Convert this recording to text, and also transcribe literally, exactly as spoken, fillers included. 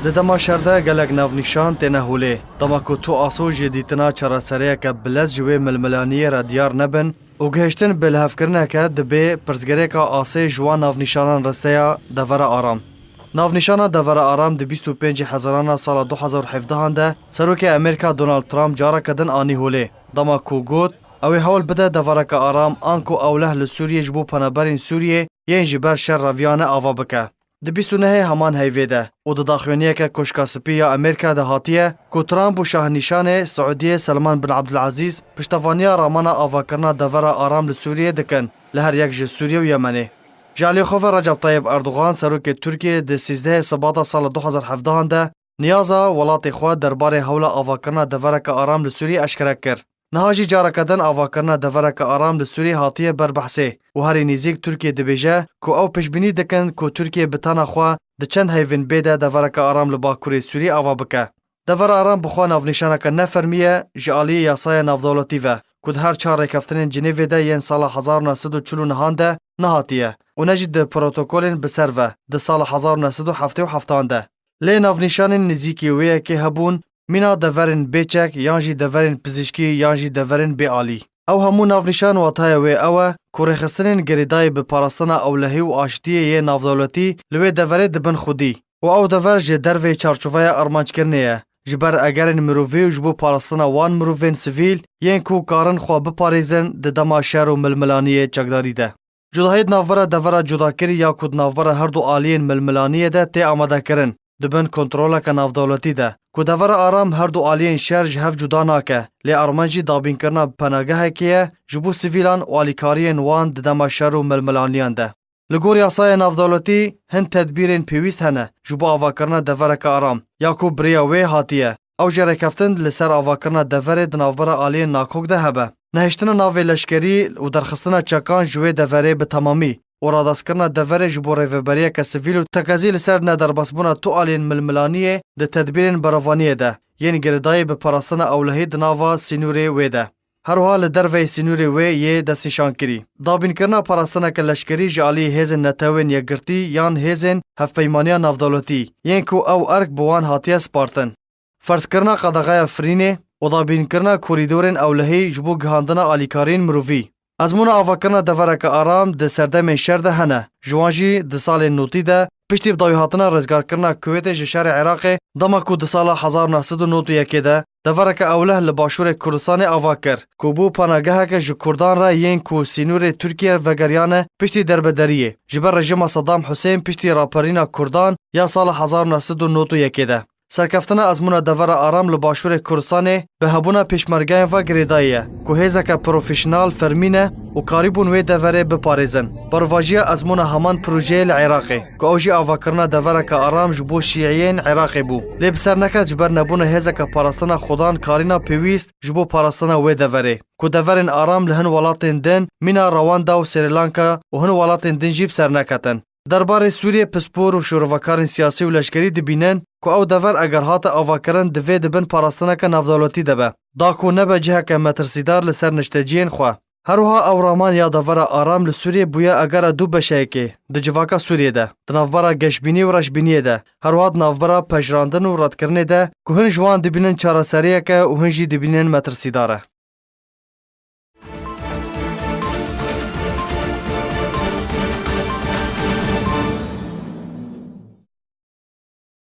Di dema şer de gelek navnîşan têne holê. Dema ku tu aso ji dîtina çareseriyeke bilez ji wê milmilaniyê re diyar nebin û gihiştin bi lihevkirineke, dibê pirsgirêka asê ji wan navnîşanan risteya devera aram. Navnîşana devera aram di bîst û pêncî Hezirana sala du hezar û hevdehan de Serokê Amerîka Donald Trump careke din anî holê. Dema ku got, ew ê hewl bide devereke aram, anku ewleh li Sûriyê ji bo penaberên Sûriyê yên ji ber şer reviyane ava bike. Di bîst û nehê heman heyvê de û di daxuyaniyeke Koşka Spî ya Amerîka de hatiye ku Trump û Şahnîşanê Siûdiyê Selman bin Abdulazîz piştevaniya ramana avakirina devera aram li Sûriyê dikin, li her yek ji Sûriyê û Yemenê. Ji aliyê xwe ve Recep Tayyip Erdogan, serokê Tirkiyê, di sîzdehê Sibata sala du hezar hevdehan de niyaza welatê xwe derbarê hewla avakirina devereke aram li Sûriyê eşkere kir. Niha jî careke din avakirina devereke aram li Sûriyê hatiye ber behsê û herî nêzîk Tirkiye dibêje ku ew piştbînî dikin ku Tirkiye bi tena xwe di çend heyvên bê de devereke aram li bakurê Sûriyê ava bike. Devera aram bi xwe navnîşaneke ne fermî ye ji aliyê yasaya navdewletî ve ku di her çar rêkeftinên Cinêvê de yên sala hezar û neh sed û çil û nehan de nehatiye û ne jî di protokolên bi ser ve di sala hezar û neh sed û heftê û heftan de. Lê navnîşanên nêzîkî wê yekê hebûn, mîna deverên bê çek yan jî deverên pizîşkî yan jî deverên bê alî. Ew hemû navnîşan watayê wê ew e ku rêxistinên girêdayî bi parastina ewlehî û aştiyê yê navdewletî li wê deverê dibin xwedî û ew dever ji derveyî çarçoveya armanckirinê ye, ji ber egerên mirovî û ji bo parastina wan mirovên sivîl yên ku karin xwe biparêzin di dema şer û milmilaniyê çekdarî de. Cudahiyê di navbera devera cudakirî ya ku di navbera her du aliyên milmilaniyê de tê amadekirin, di bin kontroleke navdewletî de, ku devera aram her du aliyên şer ji hev cuda nake, lê armanc jî dabînkirina penagehekê ye ji bo sivîlan û alîkariyên wan di dema şer û milmilaniyan de. Li gor yasaya navdewletî, hin tedbîrên pêwîst hene ji bo avakirina devereke aram, ya ku bi rêya wê hatiye. Ew jî rêkeftin li ser avakirina deverê di navbera aliyên nakok de hebe. Nehiştina navê leşkerî û derxistina çekan ji wê deverê bi temamî û radaskirina deverê ji bo rêveberiyeke sivîl û tekezî li ser nederbasbûna tu aliyên milmilaniyê di tedbîrên berevaniyê de yên girêdayî bi parastina ewlehî di nava sînorê wê de. Her wiha li derveyî sînorê wê yê destnîşankirî. Dabînkirina parastineke leşkerî ji alî hêzên Netewên Yekgirtî yan hêzên Hevpeymaniya Navdewletî, yên ku ew erk bi wan hatiye spartin. Ferzkirina qedexeya firînê û dabînkirina korîdorên ewlehî ji bo gihandina alîkariyên mirovî. Ezmûna avakirina devereke aram di serdemên şer de hene. Ji wan jî di salên notî de, piştî bi dawîhatina rizgarkirina Kuwêtê ji şerê Iraqê, dema ku di sala hezar û neh sed û nod û yekê de devereke ewleh li başûrê Kurdistanê ava kir, ku bû panageheke ji Kurdan re yên ku sînorê Tirkiye vegeriyane piştî derbederiyê, ji ber rejîma Sedam Husên piştî raperîna Kurdan ya sala hezar û neh sed û nod û yekê de. Serkeftina ezmûna devera aram li başûrê Kurdistanê bi hebûna pêşmergeyên ve girêdayî ye, ku hêzeke profesyonel fermî ne û karîbûn wê deverê biparêzin. Berovajiya ezmûna heman projeyê li Iraqê, ku ew jî avakirina devereke aram ji bo şîiyên Iraqê bû, lê bi ser neket ji ber nebûna hêzeke parastina xudan karîna pêwîst ji bo parastina wê deverê, ku deverên aram li hin welatên din mîna Rwanda û Srî Lanka û hin welatên din jî bi ser neketin. Derbarê Sûriyê pispor û şorevakarên siyasî û leşkerî dibînin ku ew dever eger hate avakirin divê di bin parastineke navdewletî de be, da ku nebe ciheke metirsîdar li ser nişteciyên xwe. Her wiha ew raman ya devera aram li Sûriyê bûye egera du beşeyekê di civaka Sûriyê de, di navbera geşbînî û reşbîniyê de, her wiha di navbera pejirandin û redkirinê de ku hin ji wan dibînin çareseriyeke û hin jî dibînin metirsîdar e.